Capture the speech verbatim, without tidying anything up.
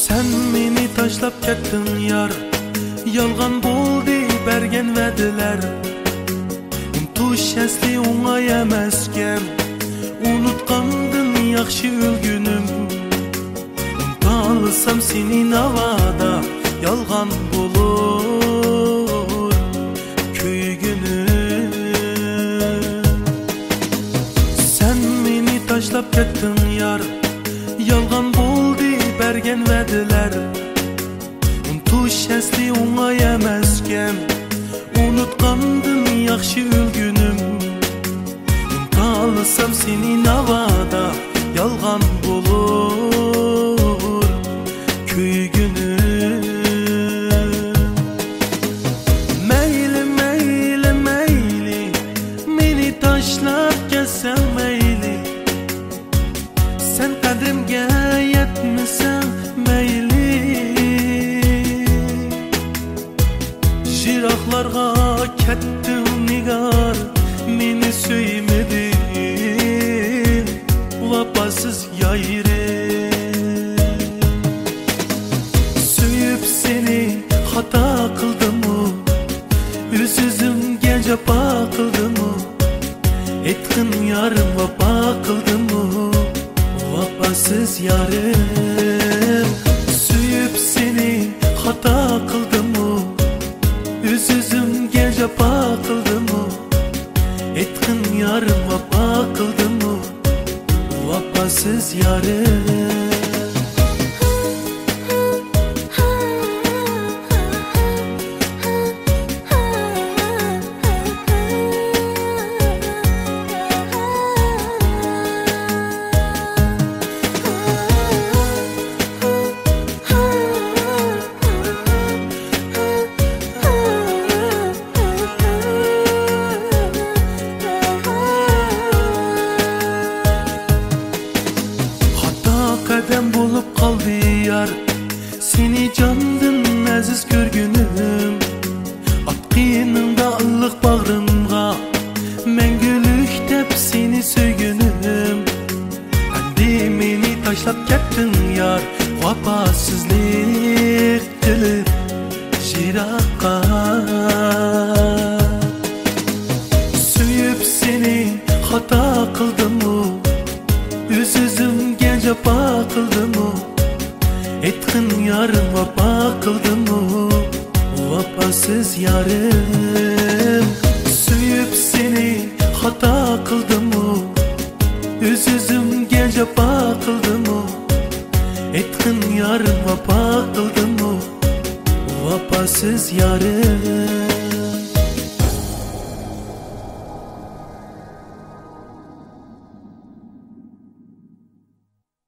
سەن مېنى تاشلاپ كەتتىڭ يار، يالغان بولدى بەرگەن ۋەدىلەر. ئۇنتۇش ئەسلى ئوڭاي ئەمەسكەن، ئۇنۇتقاندىن ياخشى ئۆلگىنىم. ئۇنتالىسام سېنى ناۋادا، يالغان بولۇر كۆيگىنىم. سەن مېنى تاشلاپ كەتتىڭ يار، يالغان بولدى بەرگەن ۋەدىلەر. ئۇنتۇش ئەسلى ئوڭاي ئەمەسكەن، ئۇنۇتقاندىن ياخشى ئۆلگىنىم. ئۇنتالىسام سېنى ناۋادا، يالغان بولۇر كۆيگىنىم. مەيلى، مەيلى، مەيلى، مېنى تاشلاپ كەتسەڭ مەيلى. سەن قەدرىمگە يەتمىسەڭ مەيلى. يىراقلارغا كەتتىڭ نىگار، مېنى سۆيمىدىڭ، ۋاپاسىز يارىم. سۆيۈپ سېنى خاتا قىلدىممۇ، ئۆز-ئۆزۈمگە جاپا قىلدىممۇ؟ ئېيتقىن يارىم، ۋاپا قىلدىممۇ؟ ۋاپاسىز يارىم، سۆيۈپ سېنى خاتا قىلدىممۇ؟ ئۆز-ئۆزۈمگە جاپا قىلدىممۇ؟ ئېيتقىن يارىم، ۋاپا قىلدىممۇ؟ ۋاپاسىز يارىم. خاتا قەدەم بولۇپ قالدى يار، سېنى جاندىن ئەزىز كۆرگىنىم. ئاتقىنىڭدا ئىللىق باغرىمغا، مەڭگۈلۈك دەپ سېنى سۆيگىنىم. ئەمدى مېنى تاشلاپ كەتتىڭ يار، ۋاپاسىزلىق قىلىپ يىراققا. سۆيۈپ سېنى خاتا قىلدىممۇ؟ ئۆز-ئۆزۈمگە جاپا قىلدىممۇ؟ ئېيتقىن يارىم، ۋاپا قىلدىممۇ؟ ۋاپاسىز يارىم، سۆيۈپ سېنى خاتا قىلدىممۇ؟ ئۆز-ئۆزۈمگە جاپا قىلدىممۇ؟ ئېيتقىن يارىم، ۋاپا قىلدىممۇ؟ ۋاپاسىز يارىم.